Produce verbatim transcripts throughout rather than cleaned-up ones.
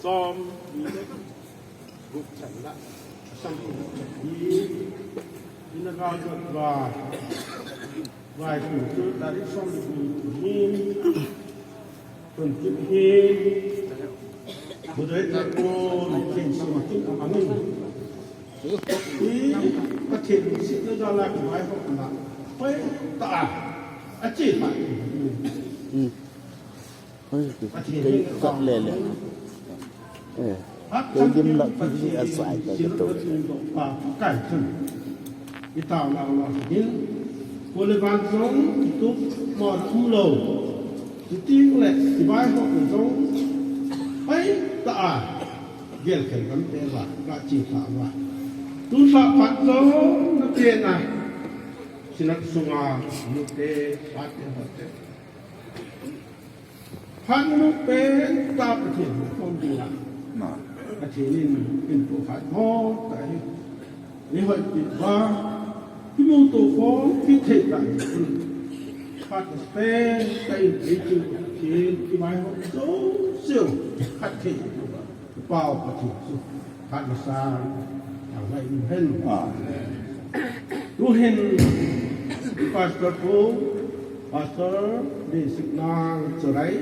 Som ni le gup chan lah. Asang gup chan ni. Ina ga jot va. Vai kum chu tarik som ni gup ni. Tun kit hi. Budai ta ko ni kin sum kin amangin. Hi Pathen lungsetna jal a kivaihoh na. Hoi ta a. Ache pha. Hoi, kei kap lele. Eh, kei lim lah kei hi asai ka ka to. Pa kai chun. I tao na lo hin. Ko le van jong i tup mo um lo. Ti ting le i vai ho jong. Pai ta a. Gel khen kan te va, ga chi ta va. Tu sa pat jong na pe na. Sinak sunga mu te, pa te ho te. Phat nu pen ta Pathen khom ding a. Na. Pathen in pin pu khat mo ta hi. Ni hoi pi ba. Ki mu to khom ki thei ta hi. Phat pen ta in pi chu ki ki mai ho so so. Khat thei tu ba. Pau Pathen chu. Phat masa. Ang lai in hen. Amen. Tuhin Pastor pu, Pastor Basic Nang Churai,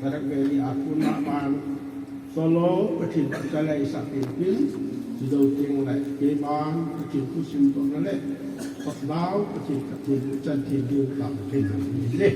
Barak Valley a pu na man, solo, Pathen Patsalai sa pin pin, Sido Ting le, Keban, Pathen pu sim to na le, Pastor, Pathen Pathen, Chan Tin Diu, Pathen Pathen le.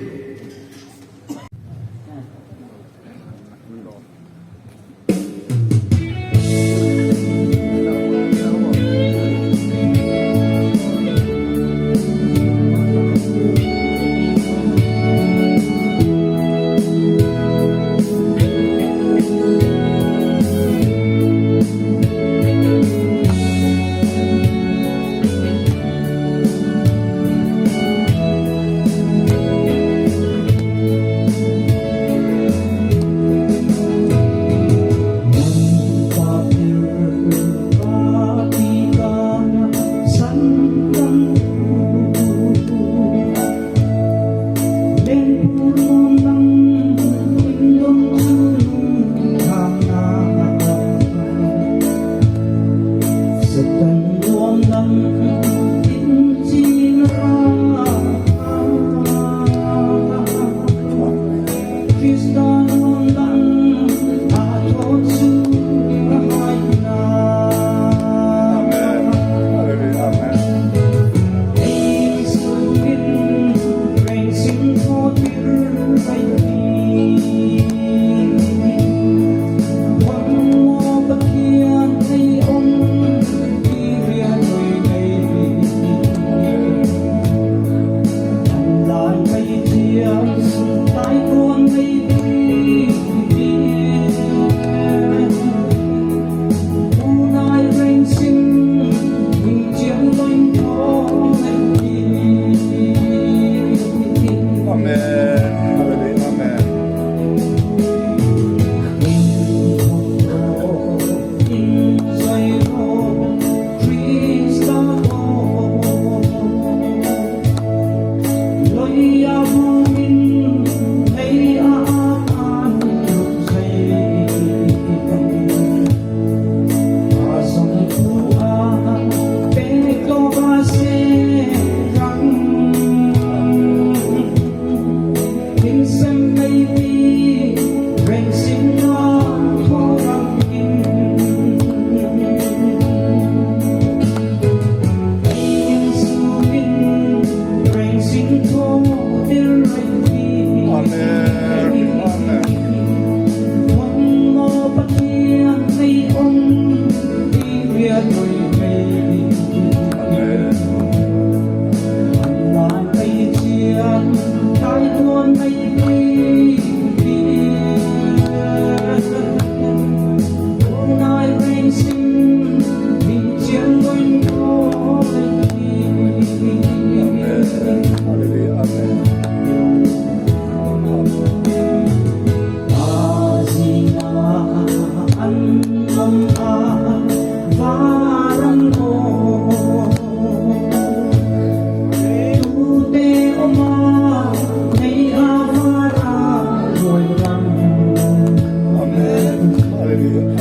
Amen.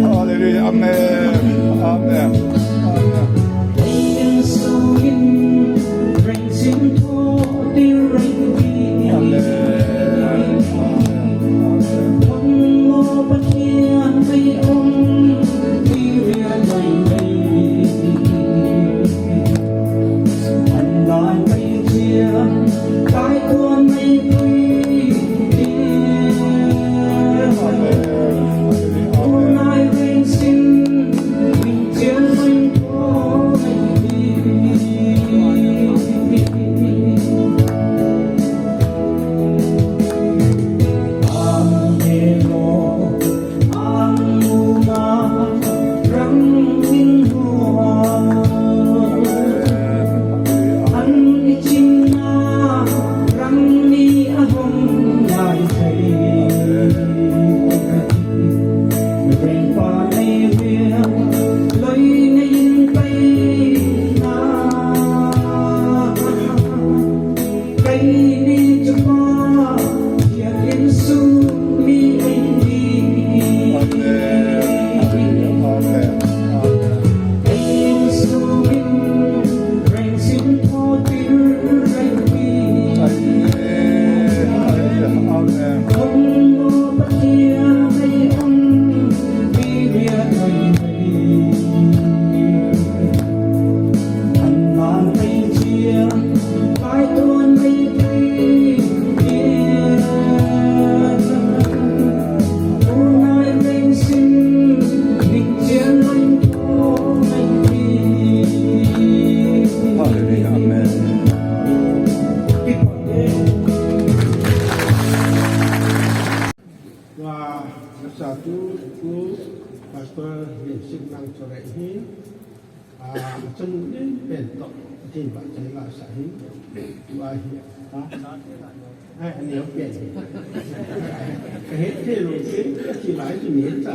Hallelujah. Amen. Amen. Amen. Hallelujah. Amen. Tua, masa tu, tu, Pastor Vincent Nangchoreh hi, ah, chanu pen to, tin ba chai la sa hi, tua hi, ha? Ai, ani ho pen. Ka het thei lou, pen, ka chi lai chu ni cha.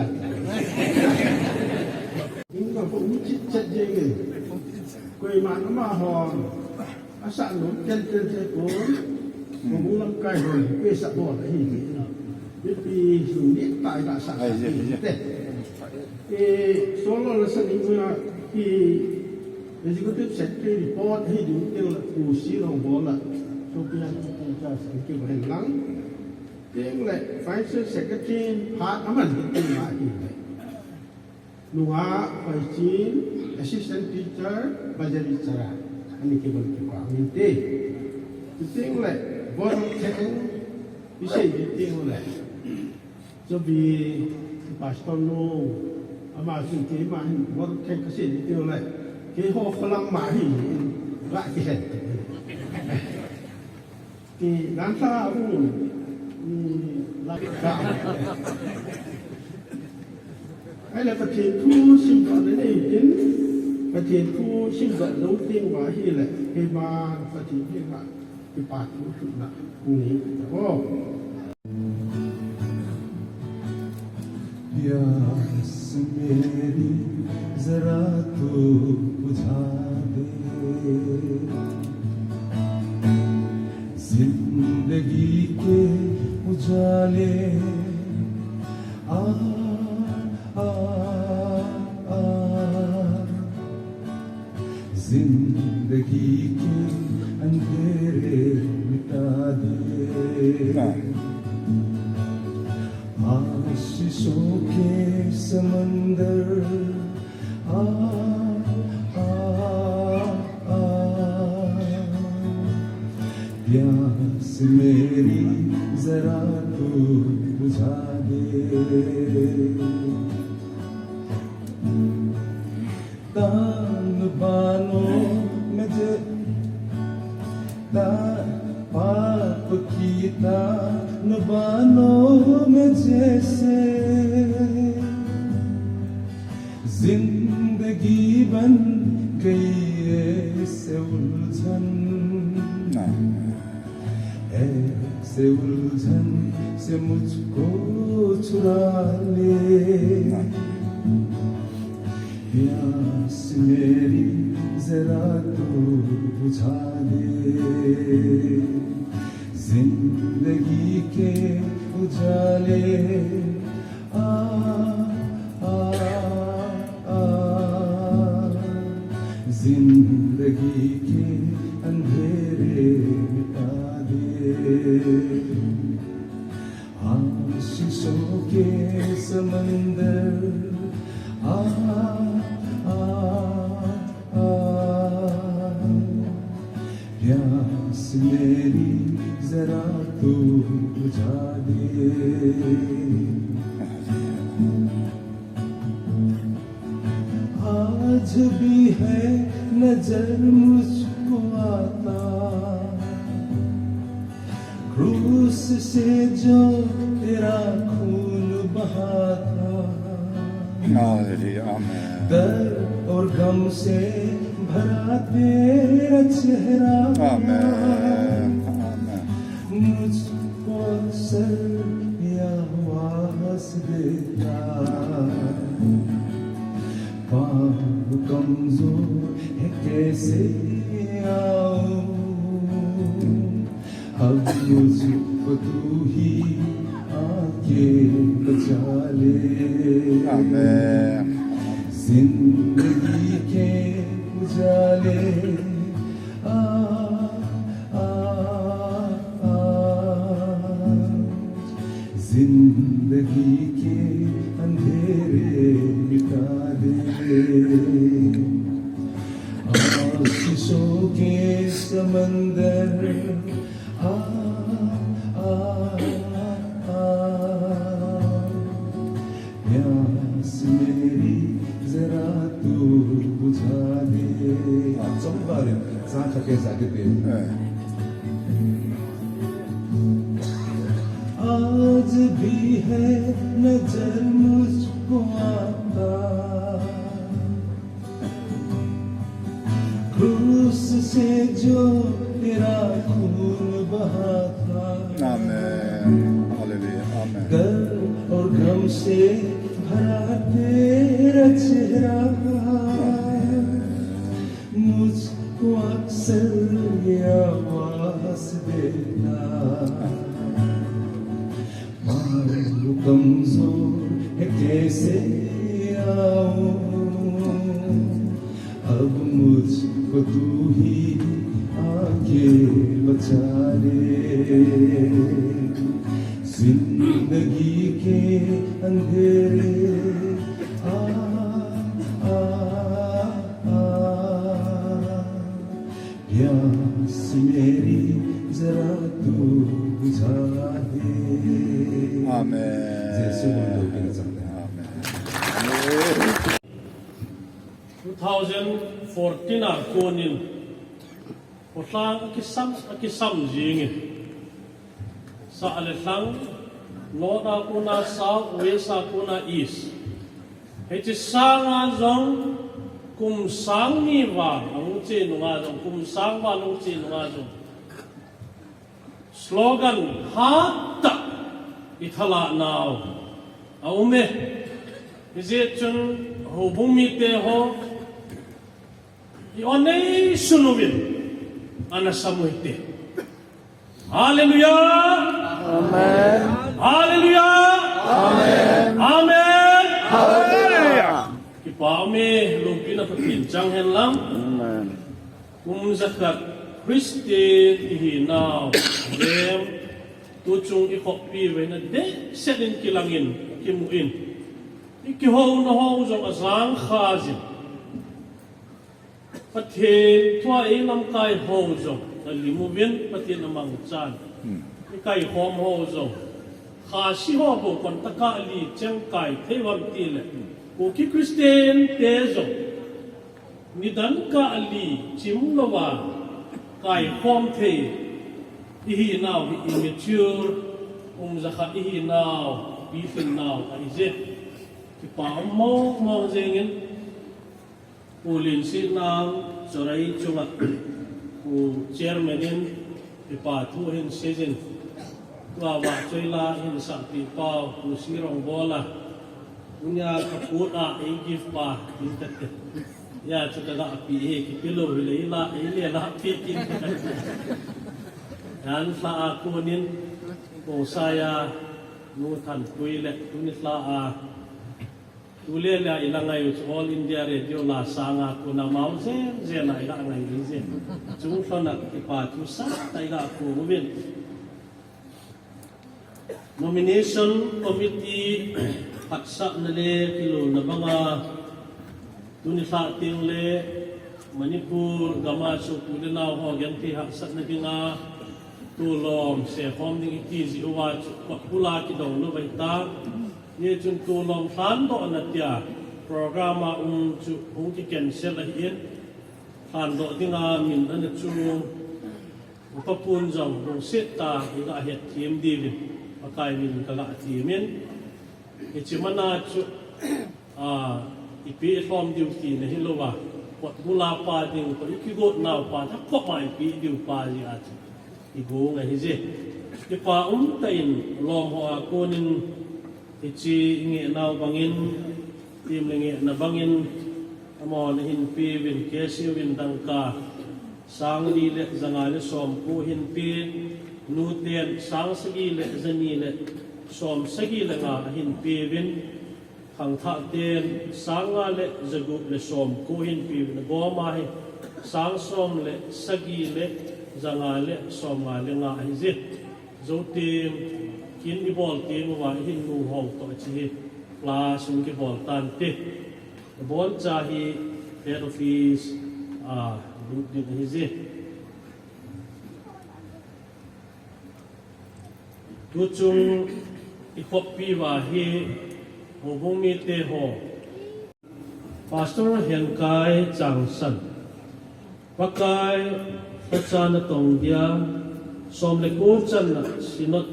Ing ka ko u chi chat je nge. Koima ama ho. Asa lo, ken ken se ko. Ko bu lam kai ho, pe sa bo la hi. Pi pi su ni tai la sa. Ai, ye, ye. Te. E, solo la sa ni ma ki executive secretary report hi du te la ku si lo bo la. So pi an ku cha sa ki ba hen lang. Ting le financial secretary phat aman hi ting la hi. Nunga Hoichin, assistant teacher, Bazari Chara, ani kibol kipa min te. Ting le, Boru Theng, isei ting le. Chobi, pastor no, ama sin ke ma hin, Boru Theng kasei ting le. Keiho kholang ma hi, ga kihen. Ti dan sa u, mm, la ka. Ahile Pathen thu simdoh na nei tin, Pathen thu simdoh lou teng uva ahile, keima Pathen henga kipa thu lhunna nei ta o. प्यास मेरी जरा तू बुझा दे, जिंदगी के उजाले आ, आ, आ। जिंदगी के अंधेरे मिटा दे। आशीषों के समंदर आ, आ, आ। प्यास मेरी जरा तू बुझा दे। तान बानों में जे-, ता-, पाप की तान बानों में जैसे जिंदगी बन गई ऐसे उलझन। ऐसे उलझन से मुझको छुड़ा ले। बुझा दे जिंदगी के उजाले, आ, आ, आ, जिंदगी के अंधेरे मिटा दे। आशीषों के समंदर, आ, आ, आ, प्यास मेरी जरा तू बुझा दे। आज भी है नजर मुझको आता, क्रूस से जो तेरा खून बहा था। हालेलुया, आमेन। दर्द और गम से भरा तेरा चेहरा। आमेन, आमेन। मुझको अक्सर यह आवाज देता, पाँव कमजोर है, कैसे आऊं? अब मुझको तू ही आके बचा ले। आमेन। जिंदगी के उजाले, आ, आ, आ, जिंदगी के अंधेरे मिटा दे। आशीषों के समंदर, आ, आ, आ, प्यास मेरी जरा तू बुझा दे। हाँ, सब गा रहे हैं। सांस आके जाके दे। हाँ। आज भी है नजर मुझको आता, क्रूस से जो तेरा खून बहा था। आमेन। हालेलुया। आमेन। दर्द और गम से भरा तेरा चेहरा, मुझको अक्सर ये आवाज देता, मालूम कमजोर है, कैसे आऊं? अब मुझको तू ही आके बचा ले। जिंदगी के अंधेरे, आ, आ, आ, प्यास मेरी जरा तू बुझा दे। आमेन। जीसू मसीह के नाम से। आमेन। Two thousand fourteen a konin, kholhang akisam, akisam jingin, sah le lhang, north a kona south, west a kona east. Hiche sanga jong kum sang ni val ahung che nunga jong, kum sang val ahung che nunga jong, slogan hattah i thalah nau a um e. Hijeh chun houbung mite ho, i o nei sun uvin ana sam u hite. Hallelujah. Amen. Hallelujah. Amen. Amen. Hallelujah. Kipa um e, loupina Pathen chang hen lang. Amen. Kum jakhat Christian ihinau lem, tuchung i khoppi uva dehset in kilangin, kimun, i kihouna ho jong ajang kha jin. Pathen thua i lamkai ho jong alim uvin, Pathen amangchan. Hmm. I kaikhom ho jong, Khasi ho bou kon taka li cheng kai thei uvam tile, Kuki Christian te jong nidan kah li chim louva kaikhom thei ihinau hi immature, kum jakhat ihinau, pilhin nau ahi je. Kipa um mong mong jengin, Pu Linsitnang Chorei chunga, Pu Chairman in kipa thu ahin seijin, tua vahchoi la ahin sahpeh pau, Pu Sirongbola, tunia kaput a ei gift pa, in tate. Ya chu ka ga pi hi, kipi lou hi le ila, ile la pi ki. Yan sa a kunin, ko sa ya, nu than pui le, tuni sa a. Tu le le ila ngai u chu All India Radio la sanga kuna mau zen zen a ila ngai u zen. Chung thona kipa thu sa ta ila ku uvin. Nomination Committee haksatna le kilolna banga tuni sa ting le Manipur gama chu pu le nau ho genthei haksatna dinga tulom se khom ding iti ji uva chu kot bula kidong lou vai ta. Hichun tulom hlandohna tia program a um chu hung ki cancel ahin, hlandoh dinga min ana chu upa pun jong lungset tah in ka het thiem diuvin, Pakai min ka ga thiem in. Hiche mana chu, a, ipi i lhom diu tina hilou a, kot bula pa ding, kot i kigot nau pa, tha kot ma ipi diu pa ji a chu. I gung ahi je. Kipa um tah in lom ho a konin hiche i ngeh nau bangin, tim le ngehna bangin, amahon ahin peuvin, K S U in dangka sang li le ja nga le som ko ahin pe, nu ten sang sagi le ja ni le som sagi le nga ahin peuvin, Khangthah ten sang nga le ja gup le som ko ahin peuvin, agoma hi sang som le sagi le ja nga le som nga le nga ahi je. Zote kin i bol teng uva i hin mu ho toh hiche hi class hung kibol tante. Abon cha hi head office a lut ding ahi je. Tuchung i khoppi uva hi houbung mite ho. Pastor Henkai Changsan. Pakai lhacha natong dia, som le ko channa Synod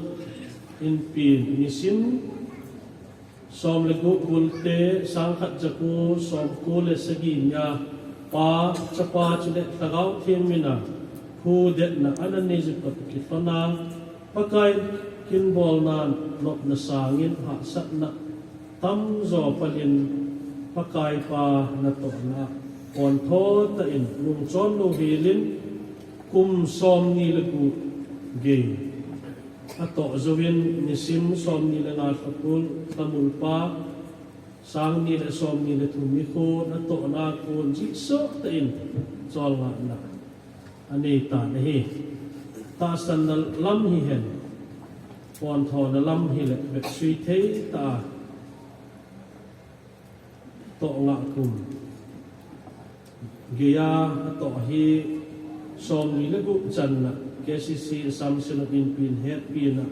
Inpi nisim som le gup bulte, sang khat ja ko som ko le sagi nia, Pa, Chapa chule Lhagao Theng mina phudetna ana nei ji pat kilhona, Pakai kin bolna nopna sangin hahsatna tamjo palin Pakai pa natohna pontho tah in lungchon louhelin kum som ni le gup gei atoh jouvin nisim som ni le nga lhakul lhamul pa sang ni le som ni le thum nikho natohna kon jihsoh tah in cholngahna anei tan ahi. Tahsanna lam hihen, ponthona lam hile bepsui thei tah a toh ngah kum geiya atoh hi som ni le gup channa K C C Assam Synod Inpi in hetpina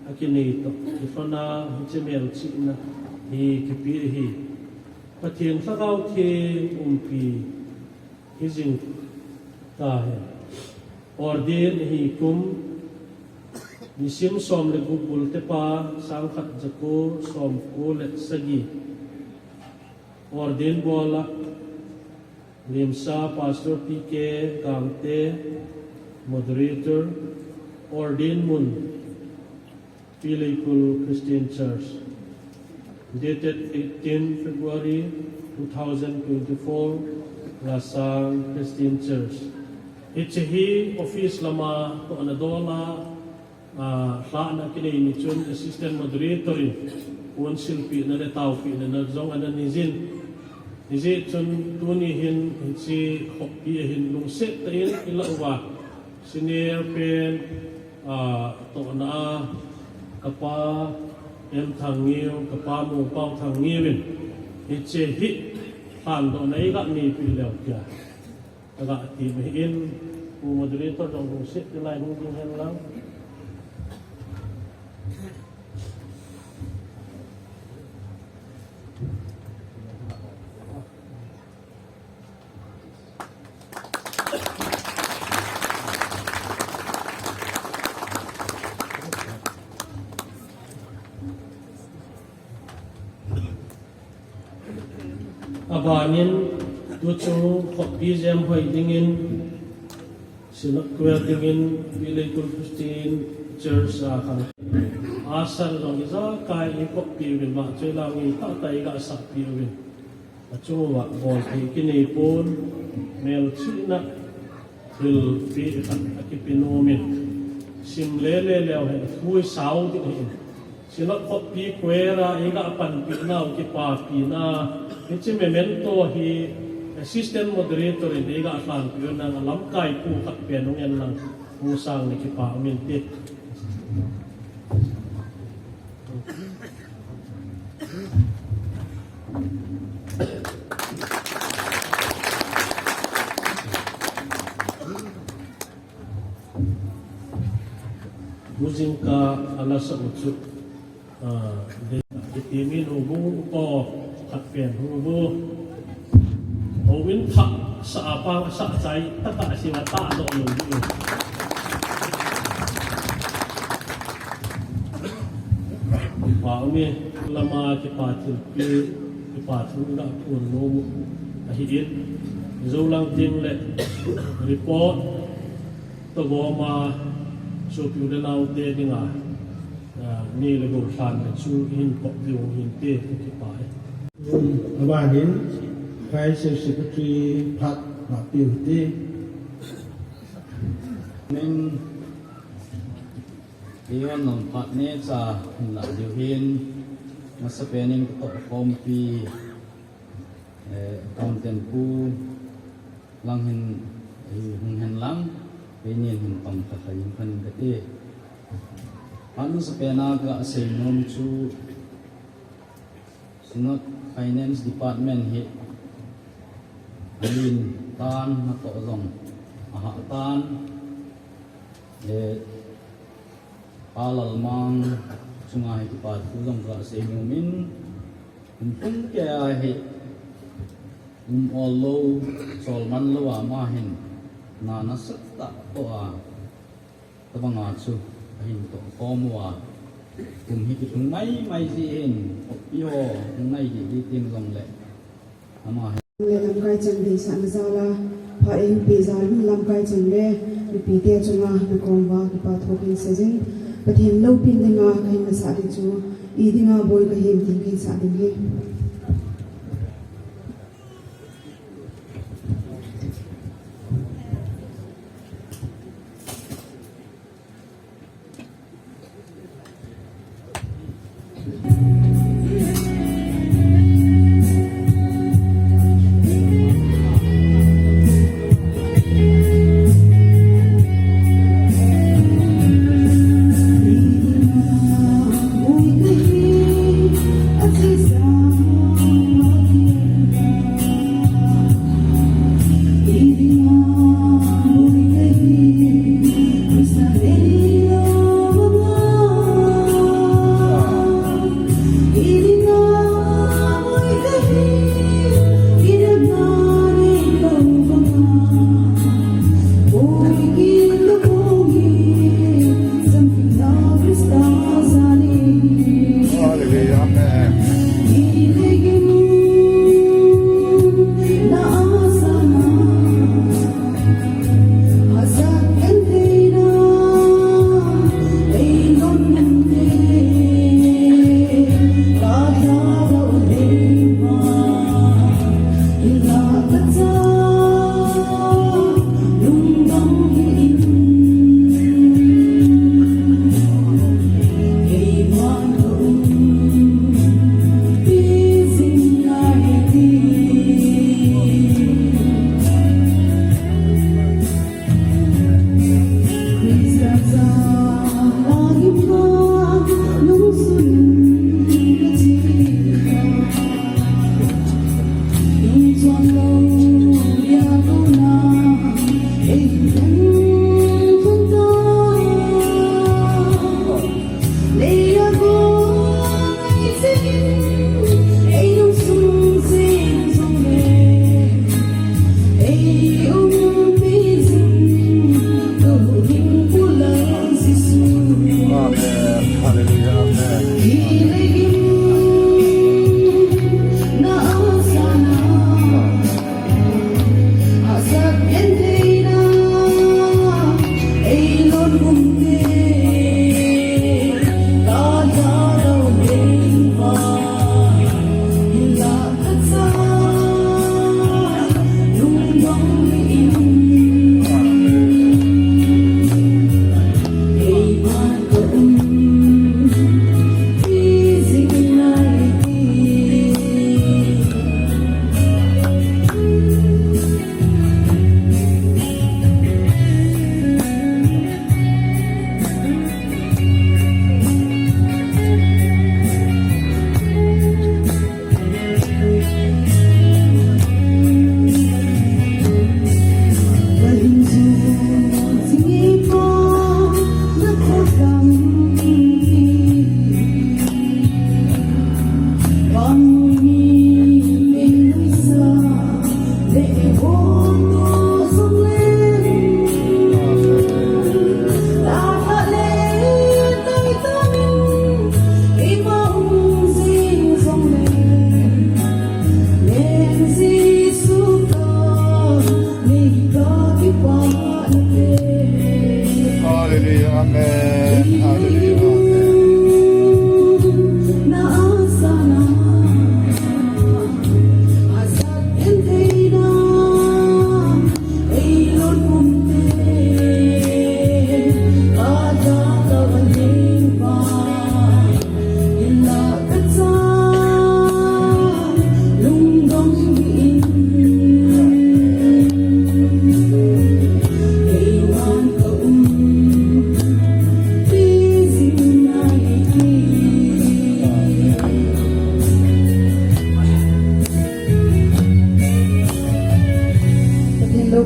akinei toh kilhona hiche melchihna hi kipe ahi. Pathen Lhagao Theng umpi hijing tahen. Ordain ahi kum nisim som le gup bulte pa sang khat ja ko som ko le sagi. Ordain bola Limsa Pastor P K Gangte, Moderator. Ordain mun Pileikul Christian Church. Dated eighteen February two thousand twenty-four, Lasang Christian Church. Hiche hi office lama tohna dola, a, lhahna kinei ni chun Assistant Moderator in kon silpina le taopina na jong ana nei jin. Hijeh chun tuni hin hiche khoppi a hin lungset tah in i lah uva. Senior pen, a, tohna a, kapa M Thangngeo, kapa Mongpao Thangngeo in hiche hi lhandohna i ga neipi leu tia ka ga ti mai in, Pu Moderator jong lungset tah in hung ding hen lang. Abanin, tuchung khoppi jem hoi dingin, Synod Choir dingin, Pileikul Christian Church a khang. Asan jong ijakai i khoppi uvin ma, choi lang i tah tah i ga sahpi uvin. Chunga bolthei kinei pon, melchihna thilpeh khat akipe nom in, sim lele leu hen, athu asao ding ahin. Synod khoppi choir a eiga panpeh nau kipapina, hiche memento hi assistant moderator in eiga lhanpeh u ahin, alamkaipu khat pen hung en lang, hung sang le kipa um inte. Tujingkah a lasa u chu, ah, de, kiti min u bu ko khat pen u bu. Houin thah sa a pang sa chai, tah tah si va tah doh lou ding. Kipa um e, lama kipa thilpeh, kipa thu ga phon nom u ahi in. Jou lang teng le report toh gom a sopi u le naote dinga, ah, ni le gol lhan le chu hin kop diu hin te, kipa e. Aban in, Vice Secretary Phat Mapiu te. Min, Ion Nong Phat ne cha hin la diu hin, masapen in katoh khompi, eh, accountant pu lang hin, eh, hung hen lang, keini hin pang khat hin phan kati. Phat masapen a kasei nom chu, Synod Finance Department hi alen tan, natoh jong ahah tan, eh, Pa Lalmang chunga hi kipa thu jong kasei nom in, kum thum kei a hi um ol lou, chol man lou a ama hin na nasatah toh a, tabang a chu ahin toh khom uva, kum hi kilhung maimai jeh in, khoppi ho hung nai didi teng jongle, ama hin. Le lamkai chang deisahna jal a, phat eipeh jal in lamkai chang le, mipite chunga nakom uva kipa thu kahin seijin, Pathen loupina dinga kahin nasah ding chu, i dinga boi kahi ti kahin sah ding ahi. Hallelujah. Amen. Amen. Hallelujah. Amen.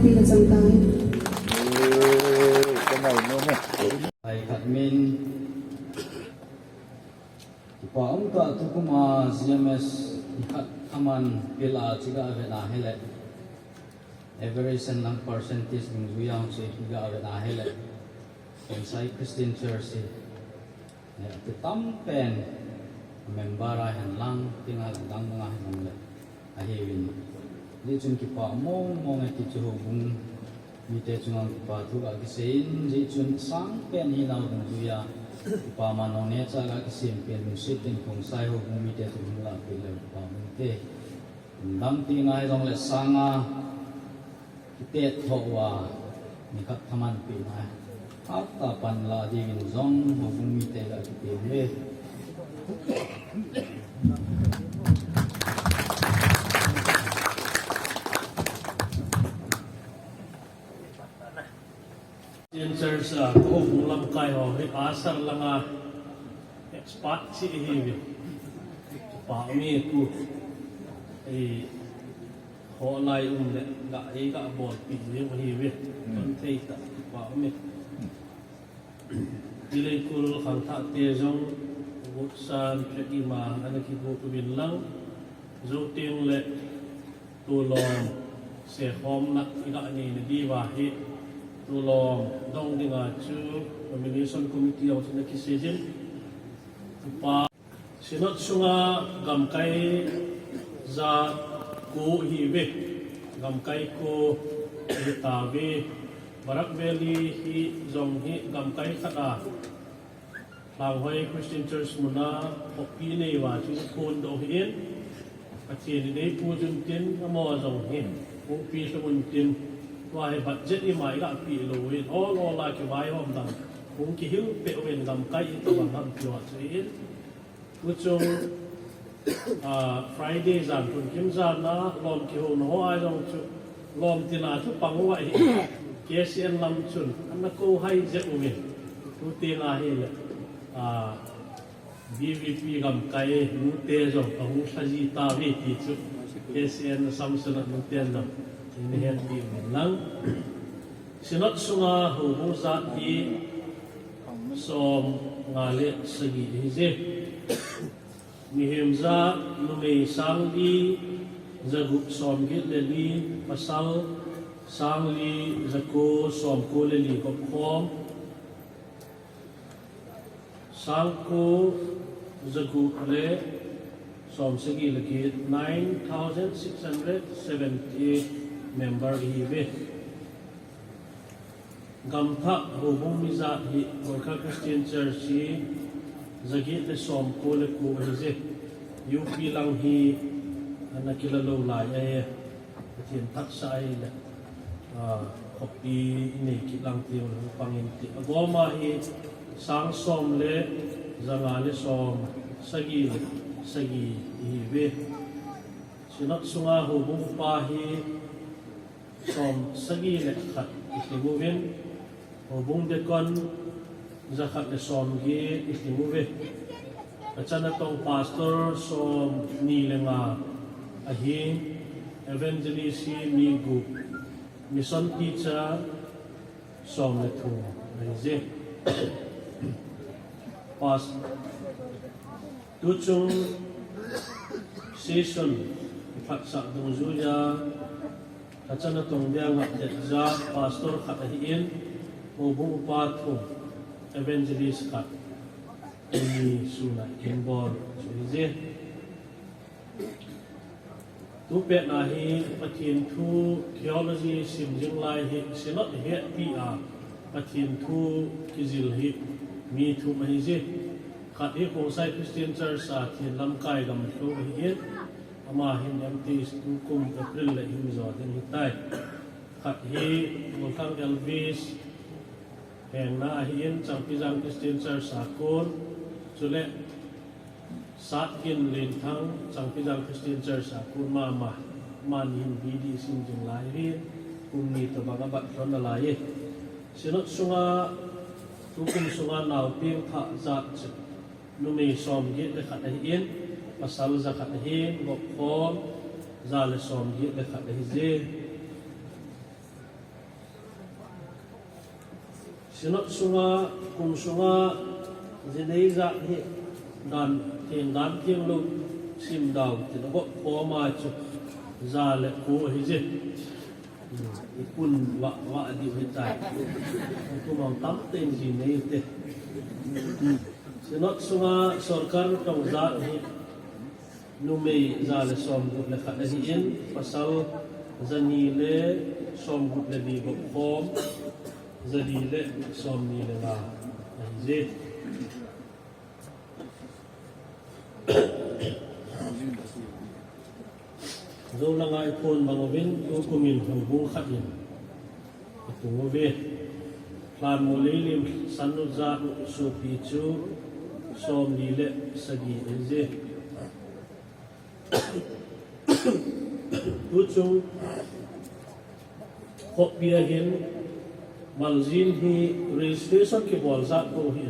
Pi le chang tai. Ai khat min. Kipa um tah, tukum a G M S khat thaman pil a chi ga ve na hile. Average and lang percentage dungjuiya chu hi ga ve na hile. Kansai Christian Church hi. Eh, ati tampen member a hen lang, tinga lang dang dang a hen lang le. Ahiuvin. Hijeh chun kipa mong mong e ti chu houbung mite chunga kipa thu ga kisei in, hijeh chun sangpen hinau dungjuiya. Kipa man nong neocha ga kisem pen lungset in Khongsai houbung mite chunga la pe le kipa mong te. Dang ti ngai jong le sanga kitet tho uva, ni khat thaman pi ngai. Hapta pan la dingin jong houbung mite la kipe uve. Christian Church a, ka houbung lamkai ho hi, asar langa expert chi hi ve. Pa mi ku. Ei, ho lai um le, ga ei ga bol pi ve hi ve. Ton thei ta, pa mi. Dilei kul khangthah te jong, vutsan, pek ima, ana kibu tu bin lang. Zo ting le, Tulom, sekhomna i ga nei na diuva hi, tulom dong dinga chu nomination committee jong chu na kisei jin. Tupa. Synod sunga gamkai jat ko hi ve, gamkai ko hi ta ve, Barak Valley hi jong hi gamkai khat a. Lhanghoi Christian Church muna khopi nei uva chu kon doh hi in, Pathen in eipu jun tin, amaho jong hi, khopi lhung un tin, tua hi budget ima i ga pe lou in, ol ol a kivaihom dang, hung kihil peh uvin gamkai i tobang ham tia chu in, tuchung, Ah, Friday jan, Lhunkim jan a, lom kihouna ho a jong chu, lom tina chu pang uva hi, K C N lam chun, ana ko hai jep uvin, tu tina hi le, ah, B V P gamkai nute jong, ahung lha ji ta ve ti chu, K C N Samson a nute jong, in het ti uvin lang. Synod sunga houbung jat hi, som nga le sagi hi je. Mihem jat, numei sang li, jagup som get le li, pasal sang li, jako som ko le li, gop khom. Sang ko, jagup le, som sagi le get, nine thousand six hundred seventy-eight member hi ve. Gamthah houbung mi jat hi Golkha Christian Church hi jaget le som ko le ko ahi je. U P lang hi ana kila lou lai ahi. Pathen thaksa ahi le, ah, khopi i nei kit lang ti u pang in ti. Agoma hi sang som le janga le som sagi le sagi hi ve. Synod sunga houbung pa hi som sagi le khat i lhing uvin, houbung deacon jakhat le som get i lhing uve. Achan atong pastor som ni le nga ahi, evangelist hi mi gup, mission teacher som le thum ahi je. Pas-, Tuchung session i phatsah dungjuiya, achan atong dia ngap det jat pastor khat ahi in, houbung upa thum, evangelist khat, eini suna kin bol chu hi je. Tupet na hi Pathen thu theology sim jing lai hi, Synod hetpi a Pathen thu kijil hi mi thum ahi je. Khat hi Khongsai Christian Church a Pathen lamkai gamlhung ahi in, ama hin M T S tukum April le hin jo ding ahi tai. Khat hi Golkhang Elvis hengna ahi in, Changpijang Christian Church a kon, chule Satgin Lenthang, Changpijang Christian Church a kon mama, aman hin B D sim jing lai hi, kum ni tobang a bat lhon nalai e. Synod sunga, tukum sunga nao pengthah jat chu, numei som get le khat ahi in, pasal ja khat ahi in, gop khom, ja le som get le khat ahi je. Synod sunga, kum sunga, jinei ja hi, dan, theng dan theng lou, sim dau, tin a gop khom a chu, ja le ko hi je. I pun va, va diu hi tai. Kum ang tam ten jinei te. Synod sunga, sorkar tong ja hi, numei ja le som gup le khat ahi in, pasal ja ni le som gup le li gop khom, ja li le som ni le nga ahi je. Jou langa i phon bang uvin, tukum in houbung khat in i tung uve. Lhanmol Leilim Sannu ja u sopi chu som li le sagi ahi je. Tuchung khoppi a hin maljin hi registration kibol jat bou hi.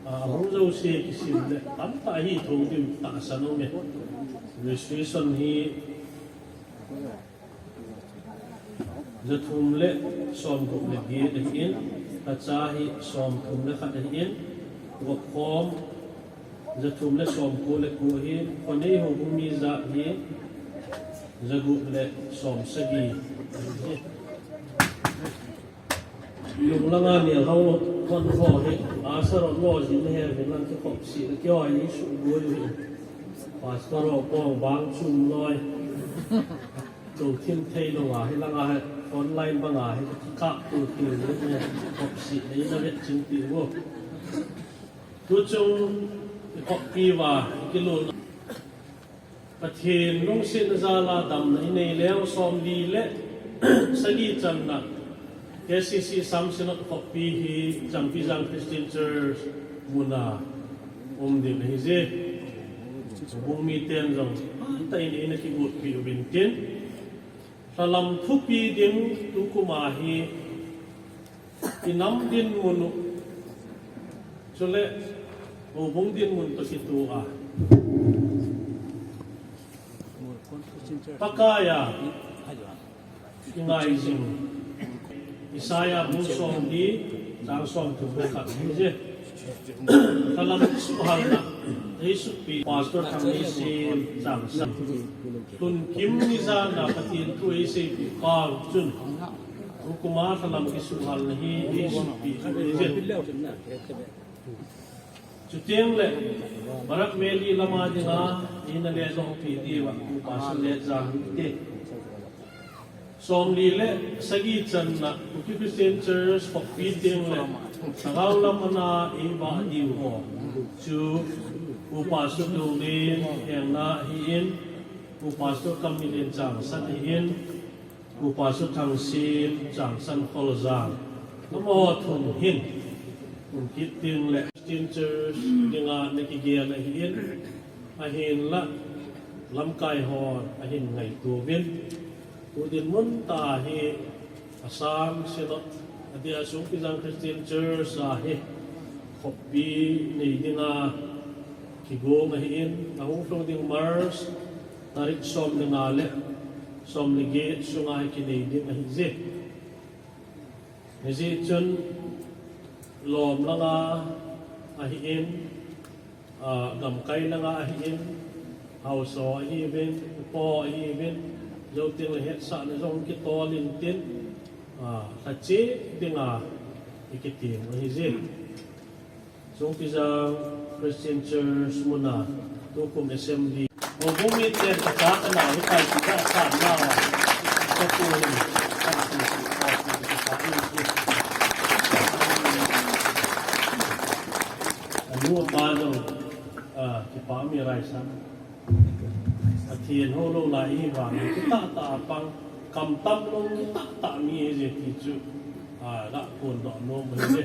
A, ahung jouse kisim le tamtah hi thou diu tahsan um e. Registration hi ja thum le som gup le get ahi in, lhacha hi som thum le khat ahi in, gop khom ja thum le som ko le ko ahi, khonei houbung mi ja hi ja gup le som sagi ahi. Lung langa nel hau hon ho hi, a sarot lo jin he, min lang kikhop si le kihoi ni su boi hi. Pastor ho pong bang chum loi. Tou thim thei lou a, hi langa hi online banga hi ka kap tu thil ni, khop si nei na vet ching ti u. Tuchung i khoppi uva, i kilolna. Pathen lungsetna jal a damna i nei leu som li le sagi channa K C C Assam Synod khoppi hi Champhijang Christian Church muna um ding ahi je. Houbung miten jong, a, tah in eina kigotpi uvin tin. Lhalam thupi ding tukum a hi i nam dinmun u, chule houbung dinmun toh kitoh a, Pakai a i ngai jing. Isaiah bung som li, chang som thum le khat ahi je. Lhalam kisuhhalna, eisutpi Pastor Thangneisem Changsan. Lhunkim ni jan a Pathen thu eiseipeh pau chun, tukum a lhalam kisuhhalna hi eisutpi ahi je. Chuteng le, Barak Valley lama dinga, eina lelhonpi diuva, Upa Sunlet Jang hite. Som li le sagi channa, Kuki Christian Church khoppi teng le, Lhagao lam ana eivah diu ho. Chu, Upa Sutdonglen Hengna ahi in, Upa Sutkammilen Changsan ahi in, Upa Suthangsem Changsan Kholjang. Amaho thum hin, kum kit teng le, Christian Church dinga na kigel ahi in, ahinla, lamkai hon ahin ngaito uvin. Tu dinmun tah hi Assam Synod, adeh a Songpijang Christian Church a hi khoppi nei dinga kigong ahi in, ahung lhung ding March tarik som le nga le som le get sunga hi kinei ding ahi je. Hijeh chun lom langa ahi in, a, gamkai langa ahi in, haosa ahiuvin, upa ahiuvin, jou teng le hetsahna jong kitol intin, a, lhache dinga i kitiem ahi je. Songpijang Christian Church muna tukum assembly. Houbung miten kacha kanao hitai ti kasatna a. Kapu hin, kapu hin, kapu hin, kapu hin. Anu apa jong, ah, kipa mi raisang. Pathen hou lou lai hi vang, kitah tah a pang, kam tam lou kitah tah mi ahi je ti chu, ah, ga phondoh nom ahi je.